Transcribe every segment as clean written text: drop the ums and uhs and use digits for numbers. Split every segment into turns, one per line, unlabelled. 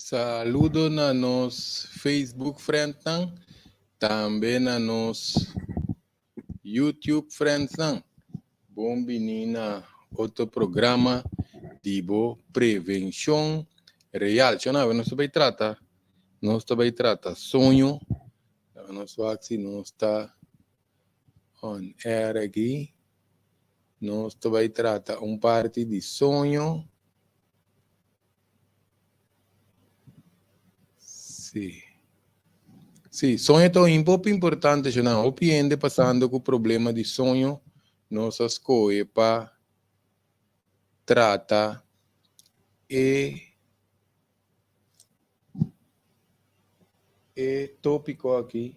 Saludo na nos Facebook friendnan, tambe na nos YouTube friendsnan. Bon bini na otro programa di bo Prevenshon Real. Shon awe nos ta bay trata, nos ta bay trata soño. Nos wak si nos ta on air aki. Nos ta bay trata un parti di soño. Sí. Sí, soño ta un poco importante, yo no hopi hende pasando ku problema di soño, nos a skohe pa trata e e tópiko aki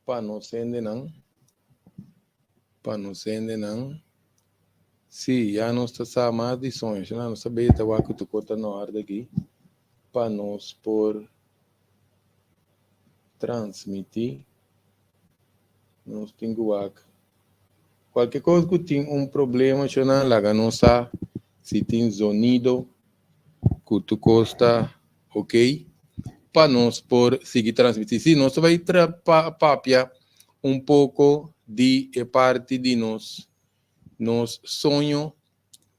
pa nos hendenan, pa nos hendenan. Sí, ya nos ta sa mas di soño. Si nos ta beta wak ku tur kos ta na orde aki pa nos por transmití. Nos tin ku wak kualke kos ku tin un problema shona laga nos sa si tin zonido ku tur kos ta ok pa nos por sigui transmití. Sí, nos ta bai papia un poko di e parti di nos nos soño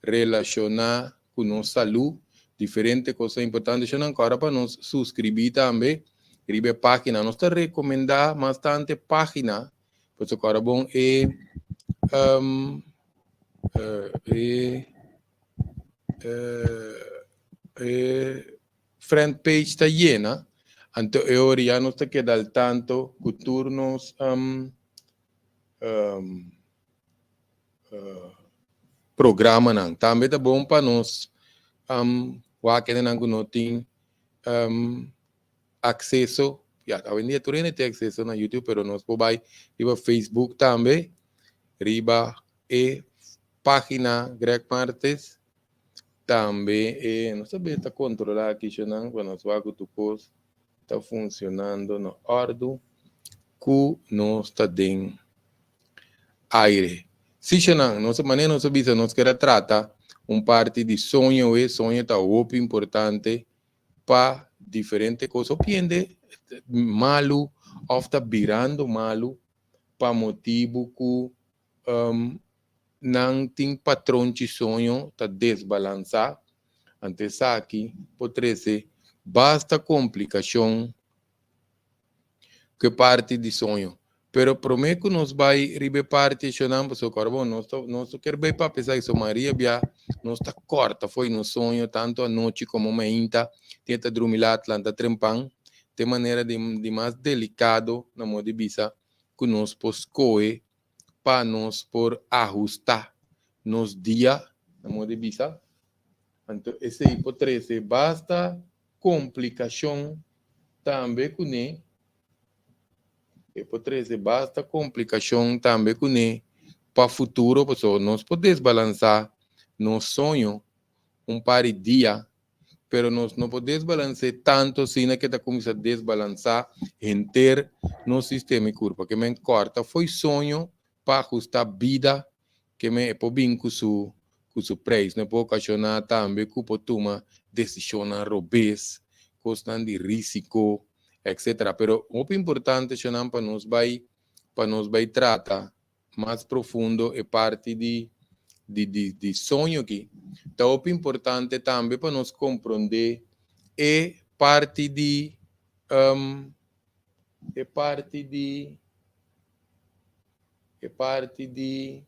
relashoná ku nos salú, diferente kos importante. Shon ankora pa nos suskribí tambe riba e página. Nos ta rekomendá bastante página, pasobra kora bon e e e front page ta yena, anto e ora ya nos ta keda al tanto ku tur nos programanan. Tambe ta bon pa nos wak hendenan ku no tin akseso, ya awendia tur hende tin akseso na YouTube, pero nos por bai riba Facebook tambe, riba e página Greg Martes, tambe e nos ta beta kontrolá kishonan pa nos wak ku tur kos ta funcionando na ordu ku nos ta den aire. Si shonan, nos manera nos a bisa nos keda trata un parti di soño e soño ta hopi importante pa diferente kos. Hopi hende malu òf ta birando malu pa motibu ku nan tin patronchi soño ta desbalansá, anto esaki por trese basta komplikashon ku e parti di soño. Pero promé ku nos bai riba e parti eshonan, pasobra kòrda bon, nos ta nos ta ker bai papia esaki, so Maria bia nos ta kòrta fo'i nos soño tantu anochi komo mainta, tin e ta drumi lat, lanta trempan, ta e manera di di mas delikado na modo di bisa ku nos por skohe pa nos por ahustá nos dia, na modo di bisa. Anto esei por trese basta komplikashon tambe kuné. E por trese basta komplikashon tambe kuné pa futuro, pasobra nos por desbalansá nos soño un par di dia pero nos no por desbalans'é tanto asina ke ta kuminsá desbalansá henter nos sistema i kurpa. Ke men kòrta fo'i soño pa ahustá bida, ke men e por bin ku su ku su preis. No por okashoná tambe ku por tuma desishonnan robes, kosnan di risiko, etcetera. Pero hopi importante shonnan pa nos bai pa nos bai trata mas profundo e parti di di di di soño aki. Ta hopi importante tambe pa nos komprondé e parti di e parti di e parti di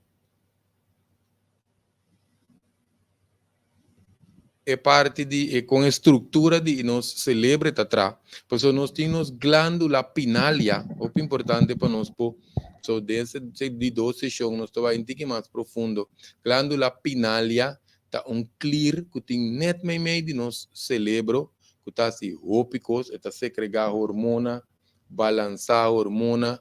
E parti di e kon e struktura di nos selebre ta tra. Pasobra nos tin nos glándula pinalia, hopi importante pa nos por, so den e di dos seshon nos ta bai un tiki mas profundo. Glándula pinalia ta un klir ku tin nèt meimei di nos selebro ku ta hasi hopi kos, e ta sekregá hormona, balansá hormona,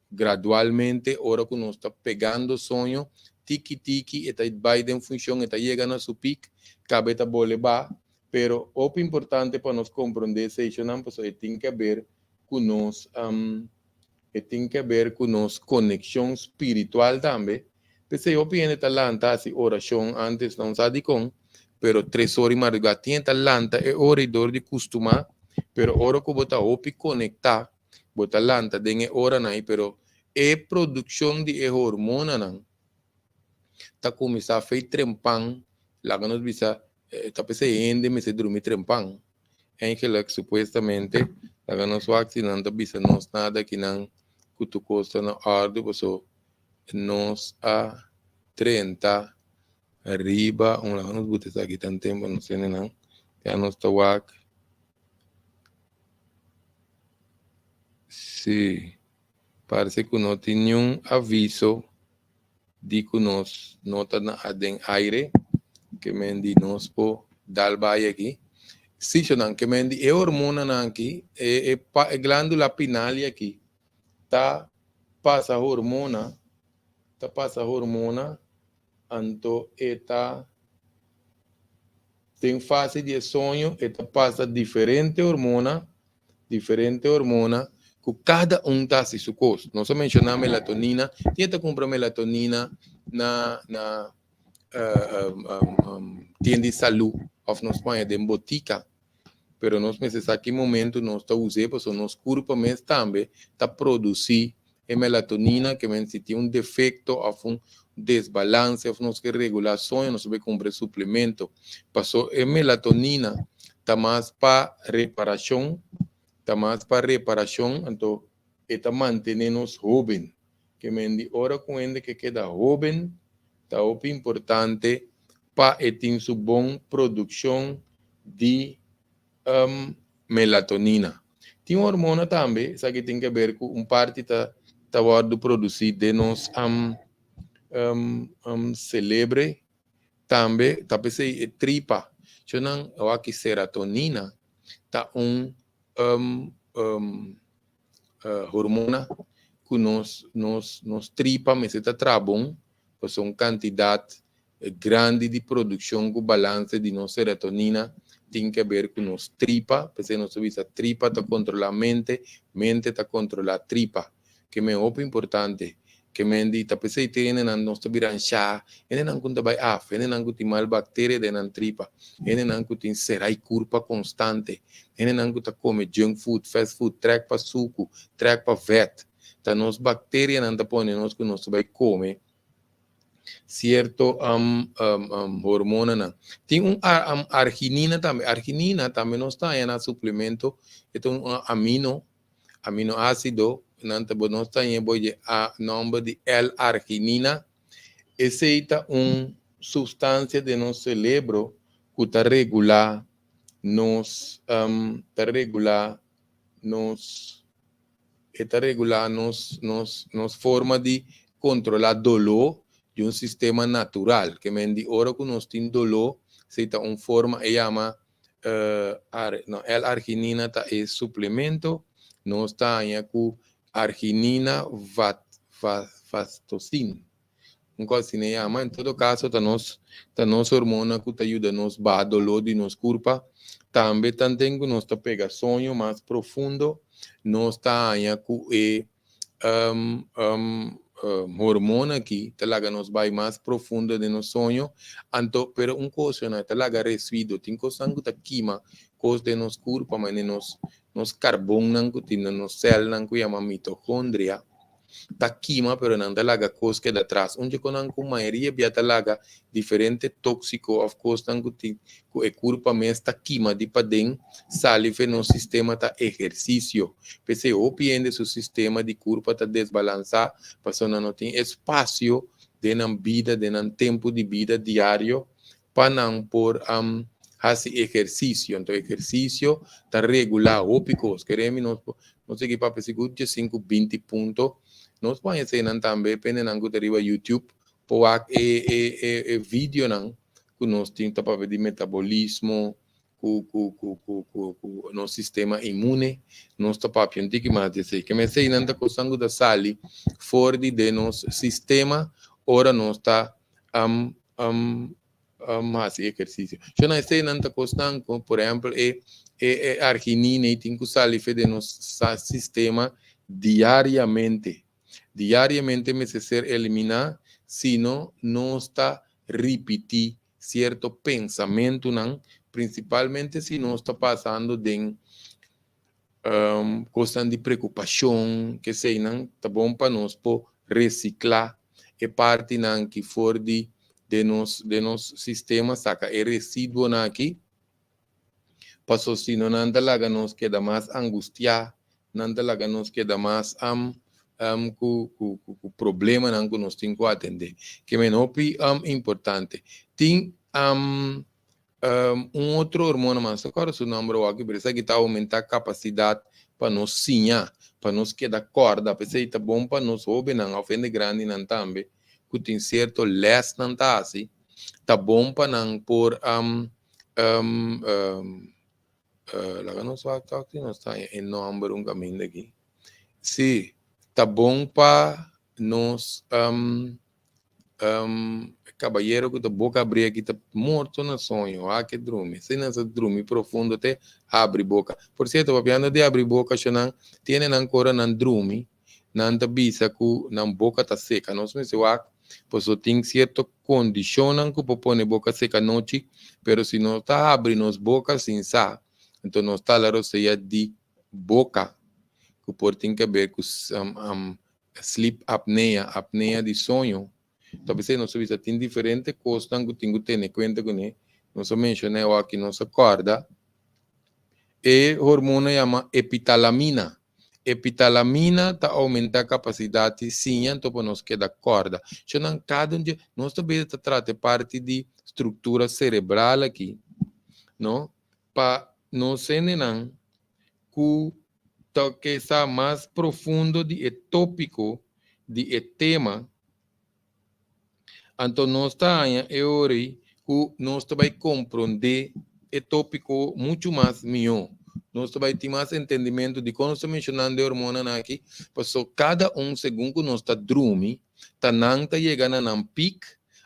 Gradualmente, ora ku nos ta pegando soño, tiki tiki e ta bai den funshon, e ta yega na su pik, kaba e ta bole ba. Pero hopi importante pa nos komprondé eseichonan pasobra e tin ke aber ku nos e tin ke aber ku nos konekshon spiritual tambe. P'esei hopi hende ta lanta hasi orashon antes, nan sa dikon. pero 3 or di mardugá tin ta lanta e ora ei dor di kustumá, pero ora ku bo ta hopi konektá, bo ta lanta den e oranan ei, pero e produkshon di e hormonanan ta kuminsá fei trempan. Laga nos bisa, ta p'esei hende mester drumi trempan. Eigenlijk, supuestamente, laga nos wak si nan ta bisa nos nada kinan ku tur kos ta na òrdu, paso nos a 30 riba un. Laga nos buta esaki tan tempu nos nan ya nos ta wak. Sí, parse ku no tin niun aviso di ku nos no ta na den aire, ke men di nos por dal bai aki. Sí, nan ke men di e hormonanan aki, e glándula pineal aki ta pasa hormona, ta pasa hormona, anto e ta den fase di soño, e ta pasa diferente hormona, diferente hormona, ku kada un ta hasi su kos. Nos a menshoná melatonina, tin ta kumpra melatonina na tienda di salú òf nos pone den botika, pero nos mester sa ki momento nos ta usa, pasobra nos kurpa mes tambe ta produsí e melatonina, ke men si tin un defekto òf un desbalanse òf nos ke regulá soño, nos por kumpra suplemento. Paso e melatonina ta mas pa reparashon, ta mas pa reparashon, anto e ta mantené nos hóben. Ke men di ora ku hende ke keda hóben, ta hopi importante pa e tin su bon produkshon di melatonina. Tin hormona tambe, esaki tin ke ber ku un parti ta wòrdu produsí den nos serebro tambe, ta p'esei e tripa. Nan aki serotonina ta un hormona ku nos tripa mester ta traha bon, pasobra un kantidat grandi di produkshon ku balanse di nos serotonina tin ke ber ku nos tripa. P'esei nos bisa tripa ta kontrolá mente, mente ta kontrolá tripa. Ke men hopi importante. Ke men di ta p'esei nan nos ta bira anshá, nan ku ta bai af, nan ku tin mal bakteria den nan tripa, nan ku tin serai kurpa konstante, nan ku ta kome junk food, fast food, trèk pa suku, trèk pa vèt. Ta nos bakterianan ta pone nos ku nos bai kome sierto hormonanan. Tin un arginina tambe. Arginina tambe nos ta na suplemento, e un aminoásido, nan ta nos ta boye a nòmber di L-arginina. Esei ta un supstansia den nos serebro ku ta regulá nos ta regulá nos ta regulá nos forma di kontrolá doló di un sistema natural. Ke men di ora ku nos tin doló, esei ta un forma, e yama no, L-arginina ta e suplemento, nos ta ku arginina vat, va, vastosin. Un kos asina yama. En todo kaso, ta nos hormona ku ta yuda nos baha doló di nos kurpa. Tambe tanten ku nos ta pega soño mas profundo, nos ta ku e hormona aki ta laga nos bai mas profundo den nos soño. Anto, pero un kos na ta laga residuo, tin kos ku ta kima, kos den nos kurpa, ma nos karbonnan ku tin nos sèlnan ku yama mitokondria ta kima, pero nan ta laga kos keda atras. Un ku nan ku mayoria bia ta laga diferente tóksiko òf kosnan ku tin ku e kurpa mes ta kima di paden sali fe nos sistema ta ehersisio. P'esei hopi hende su sistema di kurpa ta desbalansá, pasobra nan no tin espasio den nan bida, den nan tempu di bida diario pa nan por hasi ehersisio. Anto, ehersisio ta regulá hopi kos. Kere mi nos sigui papia sigur 5, 20 punto. Nos por nan tambe pende nan ku riba YouTube por wak e videonan ku nos tin ta papia di metabolismo, ku nos sistema inmune, nos ta papia un tiki mas di esei. Ke men eseinan ta kosnan ku ta sali for di den nos sistema ora nos ta hasi ehersisio. So na eseinan ta kosnan ku, por ehèmpel, e arginina tin ku sali fe den nos sistema diariamente. Diariamente mester ser eliminá, sino nos ta ripití. sierto pensamentunan, prinsipalmente si nos ta pasando den kosnan di preokupashon, keseinan ta bon pa nos por resiklá e partinan ki for di den nos den nos sistema, saka e residuonan aki, paso sino nan ta laga nos keda mas angustiá, nan ta laga nos keda mas ku ku ku problemanan ku nos tin ku atendé. Ke men hopi importante. Tin un otro hormona mas, no kòrda su nòmber awor aki, pero esaki ta oumentá kapasidat pa nos siña, pa nos keda kòrda. P'esei ta bon pa nos hóbennan òf hende grandinan tambe ku tin sierto lèsnan ta hasi, ta bon pa nan por laga nos wak tòg si nos ta haña e nòmber un kaminda aki. Sí, ta bon pa nos kabayero ku ta boka abrí aki ta morto na soño, wak e drumi. Si nan sa drumi profundo te habri boka. Por sierto, papiando di habri boka, shonnan tiene nan ku ora nan drumi, nan ta bisa ku nan boka ta seka. Nos mester wak pasobra tin sierto kondishonnan ku por pone boka seka anochi, pero si nos ta habri nos boka sin sa, anto nos ta la rosea di boka ku por tin ke ber ku sleep apnea, apnea di soño. Ta p'esei nos a bisa tin diferente kosnan ku tin ku tene kuenta kuné. Nos a menshoná e aki, nos a kòrda e hormona yama epitalamina. Epitalamina ta oumentá kapasidat di siña anto pa nos keda kòrda. Shonnan kada un dia nos ta bira ta trata e parti di struktura serebral aki, no? Pa nos hendenan ku ta ke sa mas profundo di e tópiko di e tema, anto nos ta haña e ora ei ku nos ta bai komprondé e tópiko muchu mas mihó. Nos ta bai tin mas entendimentu dikon nos ta menshonando e hormonanan aki, pasobra kada un segun ku nos ta drumi, ta nan ta yega na nan pik,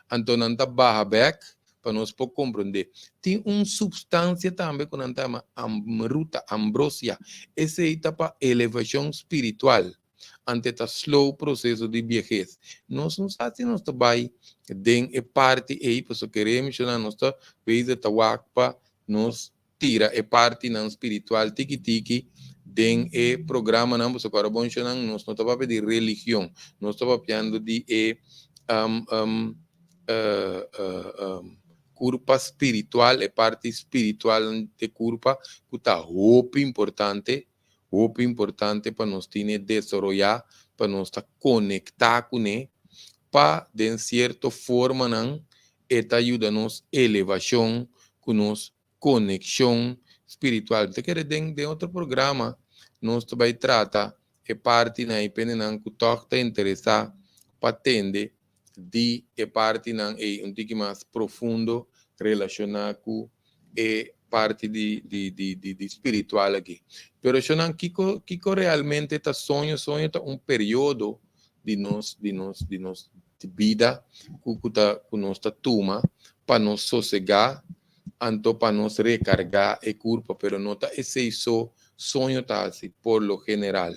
anto nan ta baha bèk pa nos por komprondé. Tin un supstansia tambe ku nan ta yama amruta, ambrosia. Esei ta pa elevashon spiritual ante ta slow proseso di biehes. Nos no sa si nos ta bai den e parti ei, pasobra kere menshoná nos ta bezig ta wak pa nos tira e partinan spiritual tiki tiki den e programanan, pasobra ku ora bo menshoná nos no ta papia di religion, nos ta papiando di e kurpa spiritual, e parti spiritual di e kurpa ku ta hopi importante, hopi importante pa nos tine desaroyá, pa nos ta konektá kuné, pa den sierto formanan e ta yuda nos elevashon ku nos konekshon spiritual. Mi ta kere den den otro programa nos ta bai trata e partinan i pendenan ku tòg ta interesá pa tende di e partinan ei un tiki mas profundo relashoná ku e parti di di di di di spiritual aki. Pero shonnan kiko kiko realmente ta soño? Soño ta un periodo di nos di nos di nos bida ku ku ta ku nos ta tuma pa nos sosegá anto pa nos rekargá e kurpa, pero no ta esei so soño ta hasi por lo general.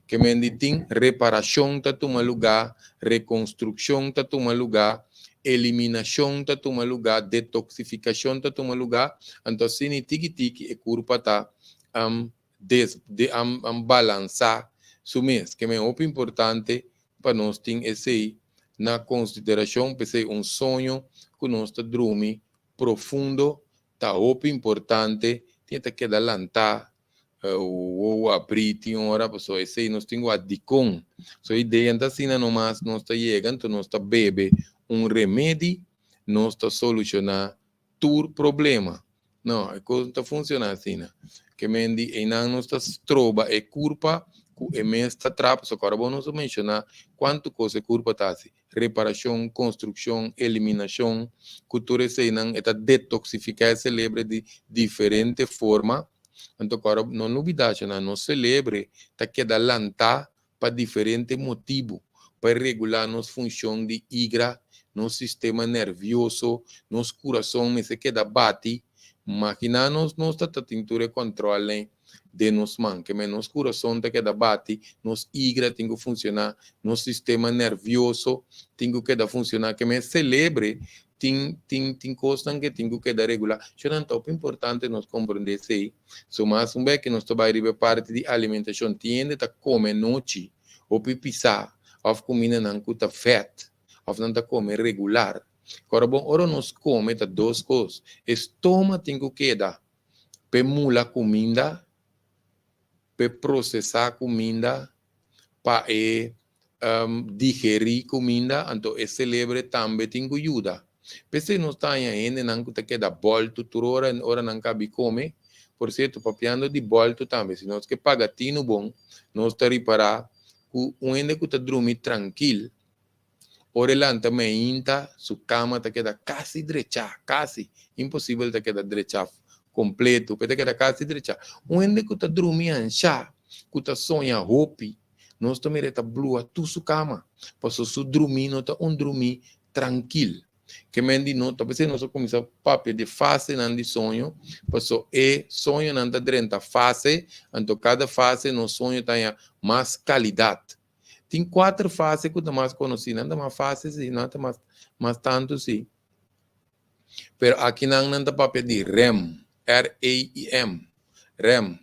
Ke men di tin reparashon ta tuma lugá, rekonstrukshon ta tuma lugá, eliminashon ta tuma lugá, detoksifikashon ta tuma lugá, anto asina i tiki tiki e kurpa ta des de balansá su mes. Ke men hopi importante pa nos tin esei na konsiderashon, p'esei un soño ku nos ta drumi profundo ta hopi importante, tin e ta keda lantá wowo abrí tin ora, pasobra esei nos tin ku wak dikon. So idea no ta asina nomas nos ta yega, anto nos ta bebe un remedi, nos ta solushoná tur problema. No, e kos no ta funshoná asina. Ke men di einan nos ta stroba e kurpa ku e mes ta traha, pasobra ora bo nos a menshoná kuantu kos e kurpa ta hasi, reparashon, konstrukshon, eliminashon, ku tur eseinan e ta detoksifiká e selebre di diferente forma. Anto ku ora no lubidá shona, nos selebre ta keda lantá pa diferente motibu, pa regulá nos funshon di igra, nos sistema nervioso, nos kurason mester keda bati. Maginá nos nos ta ta tin tur e kòntròlnan den nos man, ke men nos kurason ta keda bati, nos igra tin ku funshoná, nos sistema nervioso tin ku keda funshoná, ke men selebre. Tin tin tin kosnan ke tin ku keda regulá. Shonnan ta hopi importante nos komprendé esei. So mas un bek nos ta bai riba e parti di alimentashon. Tin hende ta kome nochi hopi pisá òf kumindanan ku ta vèt òf nan ta kome regular. Kòrda bon, ora nos kome ta dos kos. E stoma tin ku keda p'e mula kuminda, p'e prosesá kuminda, pa e digerí kuminda, anto e selebre tambe tin ku yuda. P'esei nos ta haña hendenan ku ta keda bòltu tur ora ora nan kabi kome. Por sierto, papiando di bòltu tambe, si nos ke paga tinu bon, nos ta ripará ku un hende ku ta drumi trankil, ora e lanta meinta, su kama ta keda kasi drechá, kasi, imposibel ta keda drechá kompleto, pero e ta keda kasi drechá. Un hende ku ta drumi anshá, ku ta soña hopi, Nos ta mira e ta blua tur su kama, pasobra su drumí no ta un drumí trankil. Ke men di no ta p'esei nos a kuminsá papia di fasenan di soño, pasobra e soñonan ta drenta fase, anto kada fase nos soño ta haña mas kalidat. Tin kuater fase ku ta mas konosí, nan ta mas fásil sí, nan ta mas mas tantu sí. Pero akinan nan ta papia di rem, R-E-M, rem.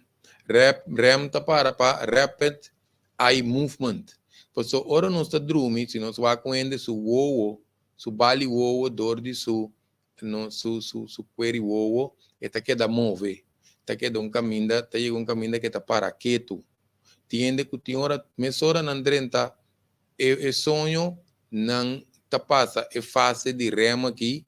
Rep, rem ta para pa Rapid Eye Movement. Pasobra ora nos ta drumi, si nos wak un hende su wowo, su bali wowo dor di su no su su su kueri wowo, e ta keda move. Ta keda un kaminda, ta yega un kaminda ke ta para ketu. Tin hende ku tin ora, mesora nan drenta e e soño, nan ta pasa e fase di rem aki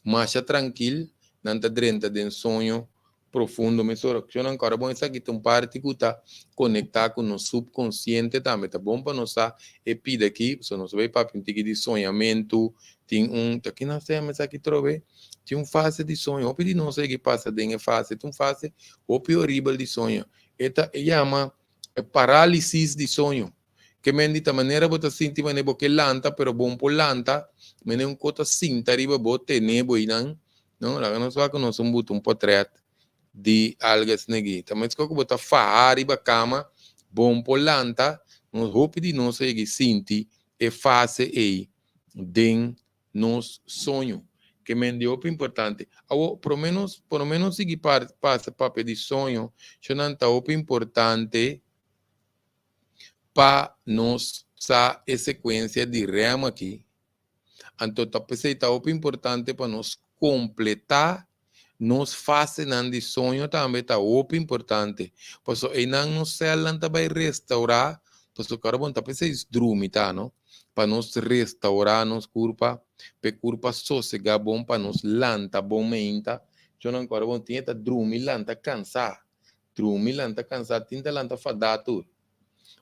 masha trankil, nan ta drenta den soño profundo mesora. Cu nan kòrda bon esaki ta un parti cu ta conecta cu nos subconsciente tambe. Ta bon pa nos sa e pida aki, pasobra nos ta bay papia un tiki di soñamentu, tin un, ta kinan sa yama esaki trobe? Tin un fase di soño, hopi di nos a yega pasa den e fase, ta un fase hopi horibel di soño. E ta, e yama e paralisis di soño. Ke men di ta manera bo ta sinti manera bo ke lanta pero bo no por lanta, manera un ko ta sinta riba bo tene bo einan, no? Laga nos wak ku nos un buta un potret di algu asina aki. Ta meskos ku bo ta faha riba kama, bo no por lanta, nos hopi di nos a yega sinti e fase ei den nos soño. Ke men di hopi importante. Awo, prome nos, prome nos sigui pasa papia di soño, shonan ta hopi importante pa nos sa e sekuensia di rem aki. Anto ta p'esei ta hopi importante pa nos kompletá nos fasenan di soño tambe ta hopi importante. Pasobra einan nos sèlnan ta bai restaurá, pasobra kòrda bon ta p'esei drumi ta no, pa nos restaurá nos kurpa, pa e kurpa sosegá bon, pa nos lanta bon meinta. Djonan kòrda bon tin e ta drumi lanta kansá. Drumi lanta kansá, tin ta lanta fadá tur.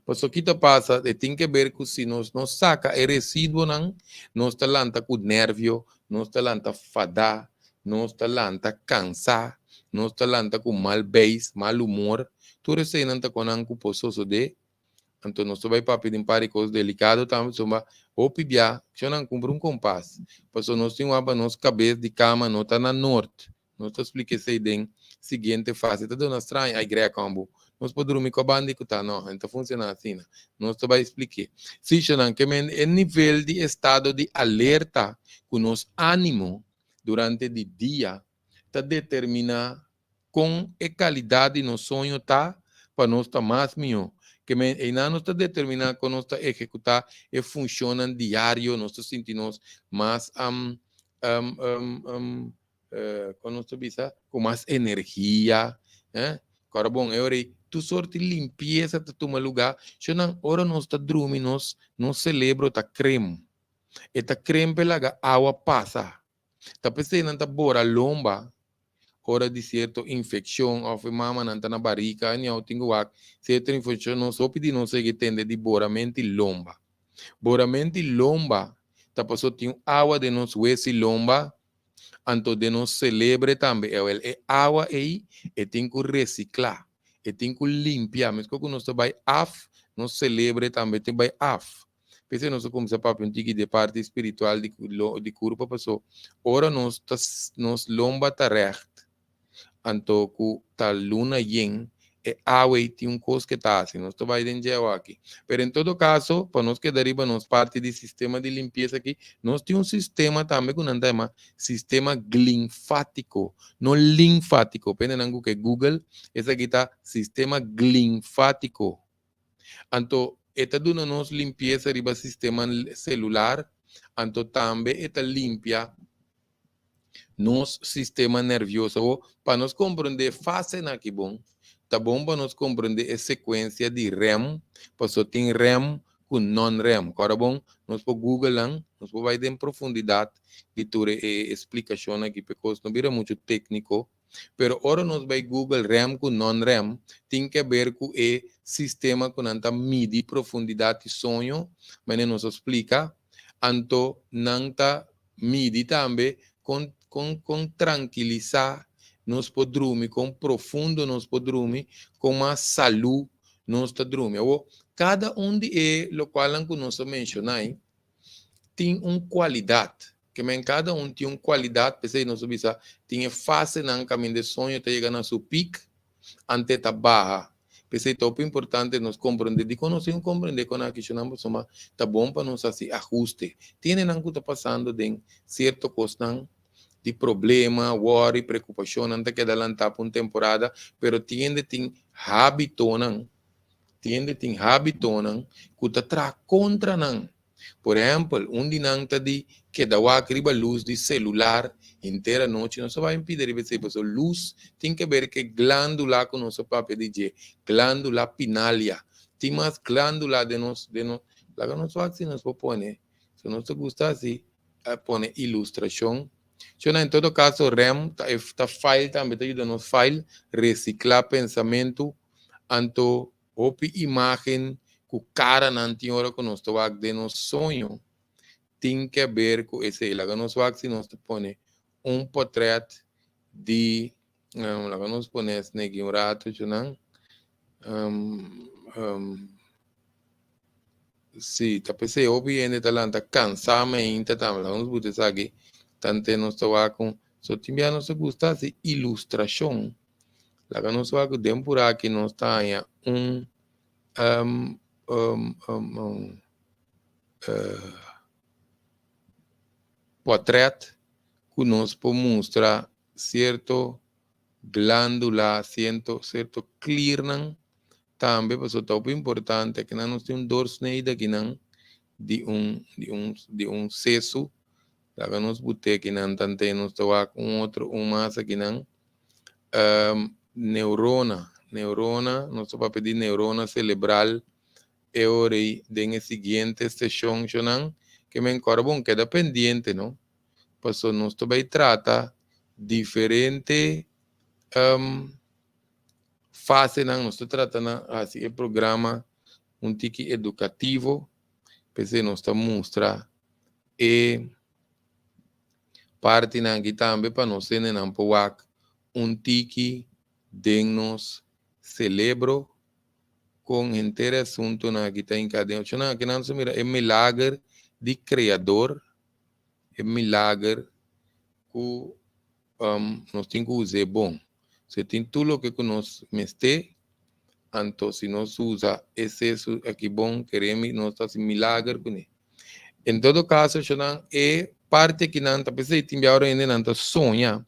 Pasobra ki ta pasa? E tin ke ber ku si nos no saka e residuonan, nos ta lanta ku nervio, nos ta lanta fadá, nos ta lanta kansá, nos ta lanta ku mal beis, mal humor. Tur eseinan ta konan ku por sosodé. Anto nos ta bai papia di un par di kos delikado tambe, pasobra hopi bia, shon nan kumpra un kompas, pasobra nos tin wak pa nos kabes di kama no ta na nort. Nos ta splika esei den siguiente fase. Ta duna straño, ay Greg hombo, nos por drumi cu banda cu ta? No, no ta funciona asina. Nos ta bay splik'é. Si, shonan, ke men e nivel di estado di alerta cu nos animo durante di dia ta determina con e calidad di nos soño ta pa nos ta mas mihó. Ke men einan nos ta determina con nos ta ehecuta e funcionnan diario, nos ta sinti nos mas kon nos ta bisa, ku mas energia, eh. Kòrda bon, e ora ei tur sort di limpiesa ta tuma lugá. Shonnan, ora nos ta drumi nos nos selebro ta krem. E ta krem pa e laga awa pasa. Ta p'esei nan ta bora lomba ora di sierto infekshon òf e mamanan ta na barika, anyhow tin ku wak sierto infekshon nos hopi di nos a yega tende di borament'i lomba. Borament'i lomba ta paso tin un awa den nos wes'i lomba Anto den nos celebre tambe ewel e awa ei e tin cu recicla, e tin cu limpia, mescos cu nos ta bay af, nos celebre tambe tin bay af. P'esei nos a cuminsa papia un tiki di e parti spiritual di di curpa paso ora nos ta nos lomba ta recht anto cu ta luna yen. E awa ei tin un kos ke ta hasi. Nos ta bai den dje awaki. Pero en todo kaso, pa nos keda riba nos parti di sistema di limpiesa aki, nos tin un sistema tambe ku nan ta yama sistema glinfátiko, no linfátiko. Pende nan ku ke Google, esaki ta sistema glinfátiko. Anto e ta duna nos limpiesa riba sistema selular, anto tambe e ta limpia nos sistema nervioso. Awor, pa nos komprondé e fasenan aki bon, ta bon pa nos komprondé e sekuensia di rem, pasobra tin rem ku non-rem. Kòrda bon, nos por google nan, nos por bai den profundidat di tur e splikashonnan aki, pekos no bira muchu tékniko. Pero ora nos bai google rem ku non-rem, tin ke ber ku e sistema ku nan ta midi profundidat di soño, manera nos a splika, anto nan ta midi tambe kon kon kon trankilisá nos por drumi, kon profundo nos por drumi, kon mas salú nos ta drumi. Awor, kada un di e lokualnan ku nos a menshoná ei tin un kualidat. Ke men kada un tin un kualidat, p'esei nos a bisa tin e fasenan kaminda e soño ta yega na su pik ante ta baha. P'esei ta hopi importante nos komprendé dikon nos tin ku komprendé kon aki shonnan pasobra ta bon pa nos hasi ahuste. Tin hendenan ku ta pasando den sierto kosnan di problema, wòri, preokupashonnan ta keda lantá pa un temporada, pero tin hende tin hábitonan, tin hende tin hábitonan ku ta traha kontra nan. Por ehèmpel, un di nan ta di keda wak riba lus di selular henter anochi. Nos ta bai pida riba esei pasobra lus tin ke ber ku e glándula ku nos a papia di dje, glándula pinalia. Tin mas glándula den nos, den nos. Laga nos wak si nos por pone, si nos ta gusta hasi pone ilustrashon. Shona, en todo kaso rem ta e ta fail tambe, ta yuda nos fail resiklá pensamentu, anto Hopi imágen ku karanan tin ora ku nos ta wak den nos soño tin ke ber ku esei. Laga nos wak si nos ta pone un potrèt di, laga nos pone esneki un ratu chunan. Si, ta p'esei hopi hende ta lanta kansá mainta tambe. Laga nos buta esaki tante nos ta wak un, so tin bia nos ta gusta hasi ilustrashon. Laga nos wak ku den pura aki nos ta haña un pòtrèt ku nos por mustra sierto glándula, sierto sierto kliernan tambe pasobra ta hopi importante. Akinan nos tin un doorsnede akinan di un di un di un sesu. Laga nos but'é akinan tante nos ta wak un otro un mas akinan. Neurona, neurona, nos ta papia di neurona celebral e ora ei den e siguiente seshon shonan ke men kòrda bon keda pendiente no paso nos ta bai trata diferente fasenan nos ta trata na hasi e programa un tiki edukativo p'esei nos ta mustra e Partinan aki tambe pa nos hendenan por wak un tiki den nos celebro con henter e asuntonan aki ta hinca den ochonan. Aki nan ta mira e milager di Creador, e milager cu nos tin cu us'e bon. Si tin tur loke cu nos mester, anto si nos usa e sesu aki bon, keremi nos ta haci milager cune. En todo caso, shonan, e parti akinan ta p'esei tin bia ora hendenan ta soña,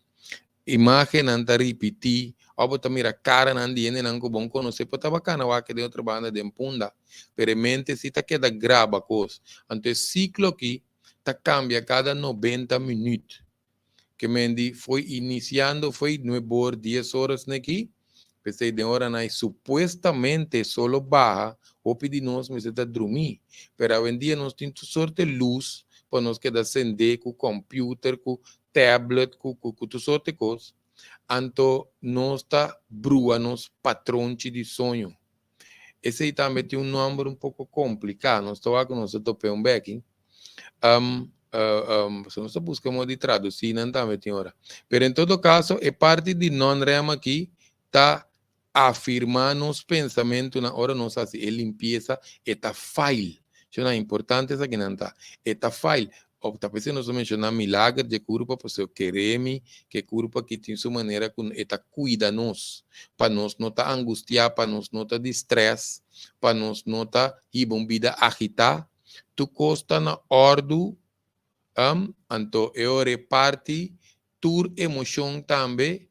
imagennan ta ripiti, of bo ta mira caranan di hendenan cu bon conoce, por ta bacana wak den otro banda den Punda, pero e mente si ta keda graba cos. Anto e ciclo aki ta cambia cada 90 minuut. Ke men di foi inisiando foi nuebor dies oras neki, p'esei den oranan ei supuestamente solo baha, hopi di nos mester ta drumí. Pero awendia nos tin tur sorte lus pa nos keda sendé ku computer, ku tablet, ku ku tur sorte kos. Anto nos ta brua nos patronchi di soño. Esei tambe tin un nomber un poko kompliká, nos ta wak ku nos ta top'é un beki. So nos ta buska modo di tradusí nan tambe tin ora. Pero en todo kaso e parti di non-REM aki ta afirmá nos pensamentunan ora nos hasi e limpiesa, e ta fail. Shona importante esakinan ta. E ta fail. Òf ta p'esei nos a menshoná milager dje kurpa, pasobra kere mi ku e kurpa aki tin su manera ku e ta kuida nos, pa nos no ta angustiá, pa nos no ta di strès, pa nos no ta hiba un bida agitá. Tur kos ta na òrdu, anto e ora e parti tur emoshon tambe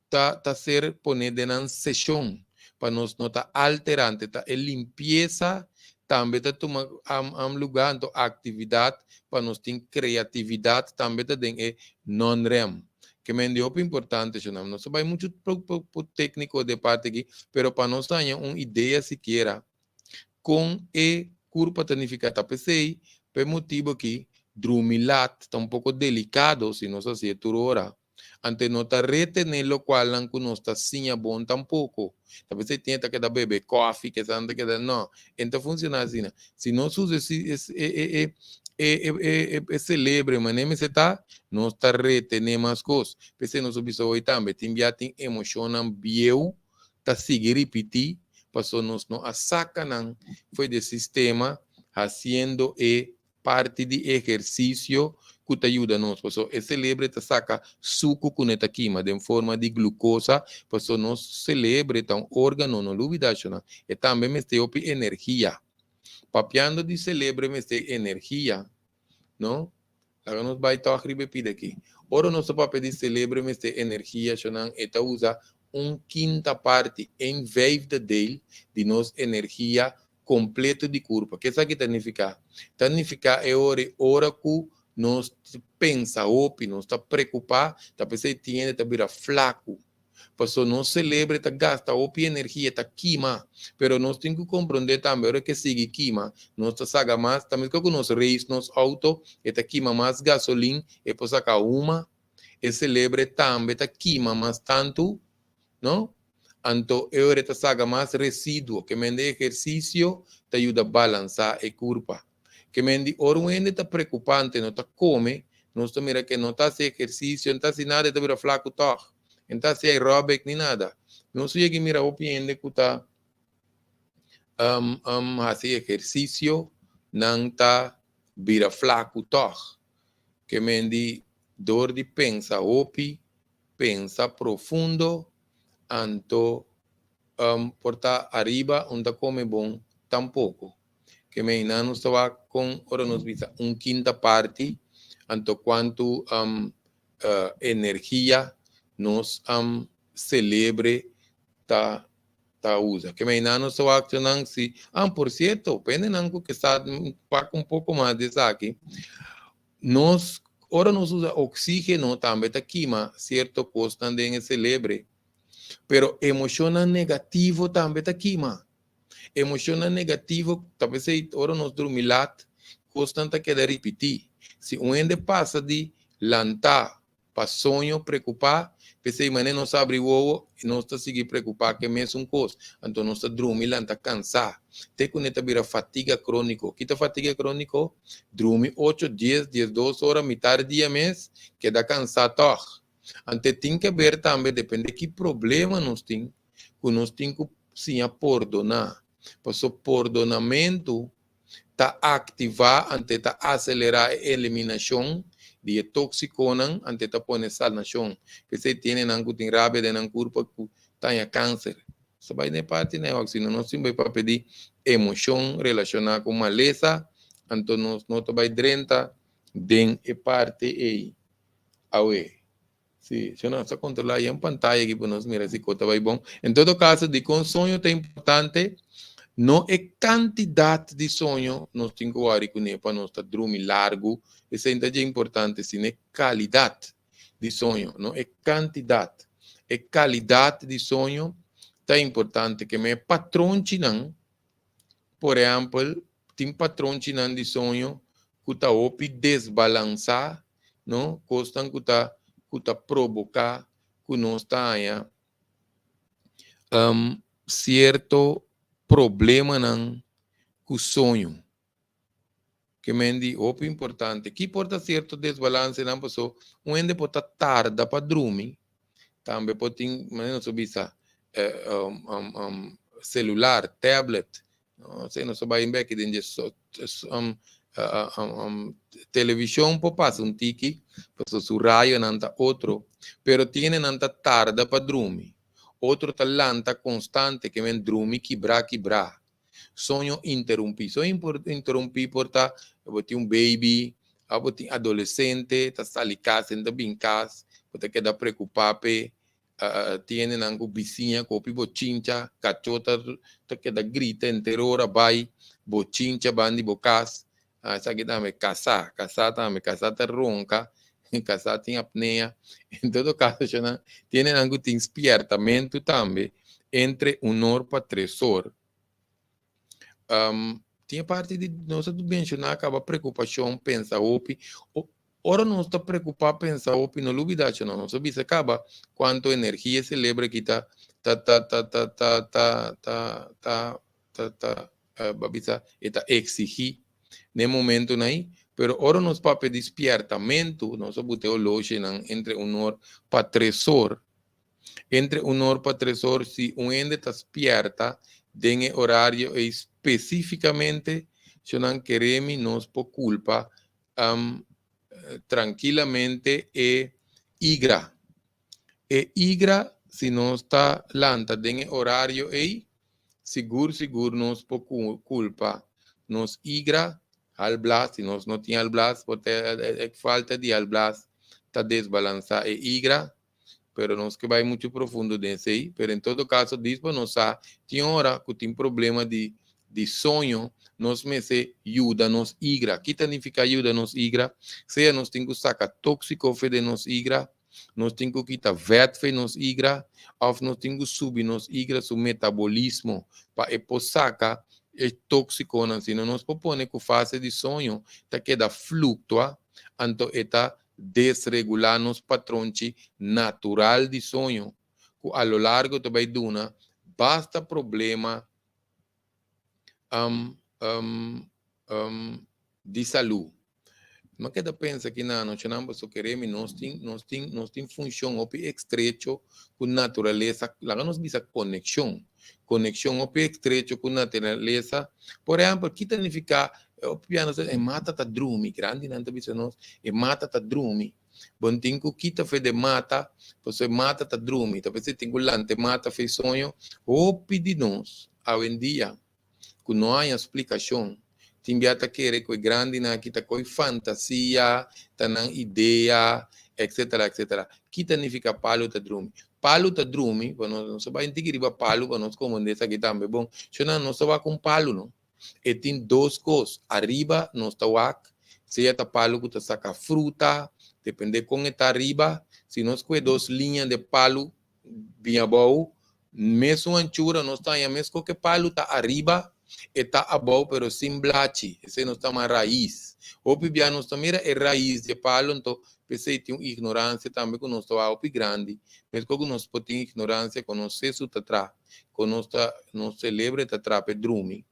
ta ta ser pone den nan seshon pa nos no ta alterante ta e limpiesa tambe ta tuma am luga anto aktividat pa nos tin kreatividat tambe ta den e non rem ke men di hopi importante shonam nos ta bai muchu tekniko de parti aki pero pa nos haña un idea sikiera kon e kurpa ta nifiká ta p'esei pa e motibu aki drumi lat ta un poko delikado si nos hasié tur ora. Ante no ta retené lokualnan ku nos ta siña bon tampoko. Ta p'esei tin e ta keda bebe kòfi, kesanan ta keda, no, e no ta funshoná asina. Si nos usa e e selebre manera mester ta, nos ta retené mas kos. P'esei nos a bisa hoy tambe, tin bia tin emoshonnan bieu ta sigui ripití, pasobra nos no a saka nan for di e sistema hasiendo e parti di ehersisio ku ta yuda nos, pasobra e selebre ta saka suku ku ne ta kima den forma di glukosa, pasobra nos selebre ta un organo, no lubida ashonan, e tambe mester hopi energia. Papiando di selebre mester energia, no? Laga nos bai tòg riba e pida aki. Ora nos ta papia di selebre mester energia, ashonan, e ta usa un kinta parti, een vijfde deel, di nos energia kompleto di kurpa. Ke esaki ta nifiká? Ta nifiká e ora i ora ku nos pensa hopi, nos ta preokupá, ta p'esei tin hende ta bira flaku. Pasobra nos selebre ta gasta hopi energia, ta kima. Pero nos tin ku komprondé tambe ora ke sigui kima, nos ta saka mas, ta meskos ku nos reis nos outo, e ta kima mas gasolin, e por saka huma. E selebre tambe ta kima mas tantu, no? Anto e ora e ta saca mas residuo, ke men di ehercicio ta yuda balansa e curpa. Ke men di ora un hende ta preocupante, no ta come, nos ta mira ke no ta haci ehercicio, no ta haci nada, e ta bira flaco tog. E no ta haci aerobic ni nada. Nos a yega mira hopi hende cu ta haci ehercicio, nan ta bira flaco tog. Ke men di dor di pensa hopi, pensa profundo anto por ta ariba un ta come bon tampoco. Ke mei nan nos ta wak con ora nos bisa un kinta parti anto cuanto energia nos celebre ta ta usa. Ke mei nan nos ta wak nan si, ah por cierto, pende nan cu ke sa pak un poco mas di esaki. Nos, ora nos usa oxígeno tambe ta kima cierto cosnan den e celebre, pero emocionnan negativo tambe ta kima. Emocionnan negativo, ta p'esei ora nos drumi lat, cosnan ta keda ripití. Si un hende pasa di lantá pa soño preokupá, p'esei manera nos abri wowo i nos ta sigui preokupá ku e mesun kos, anto nos ta drumi lanta kansá, te ku ne ta bira fatiga króniko. Ki ta fatiga króniko? Drumi ocho, dies, diesdos ora, mitar dia mes, keda kansá tòg. Anto e tin ke ber tambe depende ki problema nos tin, ku nos tin ku siña pordoná. Pasobra pordonamentu ta aktivá ante ta aselerá e eliminashon di e tóksikonan ante ta pone salnashon. P'esei tiene nan ku tin rabia den nan kurpa ku ta haña kanser. Sa bai den e parti na e hòk. Si no nos tin bai papia di emoshon relashoná ku malesa, anto nos no ta bai drenta den e parti ei. Awe. Si, si nos ta controla yen pantaya aki pa nos mira si ko ta bai bon. En todo caso, dikon soño ta importante? No e cantidad di soño nos tin ku wòri kuné pa nos ta drumi largu, esei no ta dje importante, sino e calidad di soño, no e cantidad. E calidad di soño ta importante, ke men e patronchinan Por ehèmpel, tin patronchinan di soño ku ta hopi desbalansá, no? Kosnan ku ta ku ta proboká ku nos ta haña sierto problemanan ku soño. Ke men di hopi importante. Ki por ta sierto desbalansenan? Paso un hende por ta tarda pa drumi, tambe por tin, manera nos a bisa, celular, tablet, no sé, nos a bai bek den dje Televishon por pasa un tiki, pasobra su rayonan ta otro, pero tin hendenan ta tarda pa drumi, otro ta lanta konstante, ke men drumi kibrá kibrá. Soño interumpí. Soño interumpí por ta bo tin un baby, òf bo tin adolesente ta sali kas, e no ta bin kas, bo ta keda preokupá p'e. Tin hendenan ku bisiña ku hopi bochincha, kachó ta ta keda grita henter ora bai bochincha banda di bo kas. Esaki tambe kasá, kasá tambe, kasá ta ronka, kasá tin apnea. En todo kaso shonnan tin hendenan ku tin spiertamentu tambe entre un or pa tres or. Tin e parti di nos a menshoná kaba preokupashon, pensa hopi. Ora nos ta preokupá, pensa hopi, no lubidá cu nos a bisa kaba kuantu energia e selebro aki ta ta ta ta ta ta ta ta ta ta ta bo a bisa e ta eksigí na e momentunan ei. Pero ora nos papia di spièrtamentu, nos a buta e oloshinan entre un or pa tres or. Entre un or pa tres or si un hende ta spièrta den e orario ei spesífikamente, si nan kere mi nos por kulpa trankilamente e igra. E igra si nos ta lanta den e orario ei, sigur sigur nos por kulpa nos igra halblas, si nos no tin halblas, por ta e falta di halblas ta desbalansa e igra, pero nos ke bai muchu profundo den esei, pero en todo caso dis pa nos sa tin ora ku tin problema di di soño nos mester yuda nos igra. Ki ta nifiká yuda nos igra? Sea nos tin ku saka tóksiko fe den nos igra, nos tin ku kita vèt fe nos igra òf nos tin ku subi nos igra su metabolismo pa e por saka e tóksikonan, sino nos por pone ku fase di soño ta keda fluktua anto e ta desregulá nos patronchi natural di soño ku a lo largo ta bai duna basta problema di salú. Mi a keda pensa ki na anochinan pasobra kere mi nos tin nos tin nos tin funshon hopi estrecho ku naturalesa, laga nos bisa konekshon, konekshon hopi estrecho ku naturalesa. Por ehèmpel, ki ta nifiká Hopi bia nos ta e mata ta drumi, grandinan ta bisa nos e mata ta drumi. Bo no tin ku kita fe de mata, pasobra e mata ta drumi. Ta p'esei tin ku lanta e mata fe soño. Hopi di nos awendia ku no haña splikashon, tin bia ta kere ku e grandinan aki ta koi fantasia, ta nan idea, etsetera, etsetera. Ki ta nifiká palu ta drumi? Palu ta drumi, pa nos nos ta bai un tiki riba palu pa nos komprendé esaki tambe bon. Shonnan nos ta wak un palu no. E tin dos kos, ariba nos ta wak sea ta palu ku ta saka fruta, depende kon e ta ariba, si nos kue dos liña de palu bin abou, mesun anchura nos ta haña meskos ku e palu ta ariba, e ta abou pero sin blachi, esei nos ta yama rais. Hopi bia nos ta mira e rais di e palu, anto p'esei tin un ignoransia tambe ku nos ta wak hopi grandi, meskos ku nos por tin ignoransia ku nos sesu ta traha. ku nos ta nos selebre ta trapa e drumi.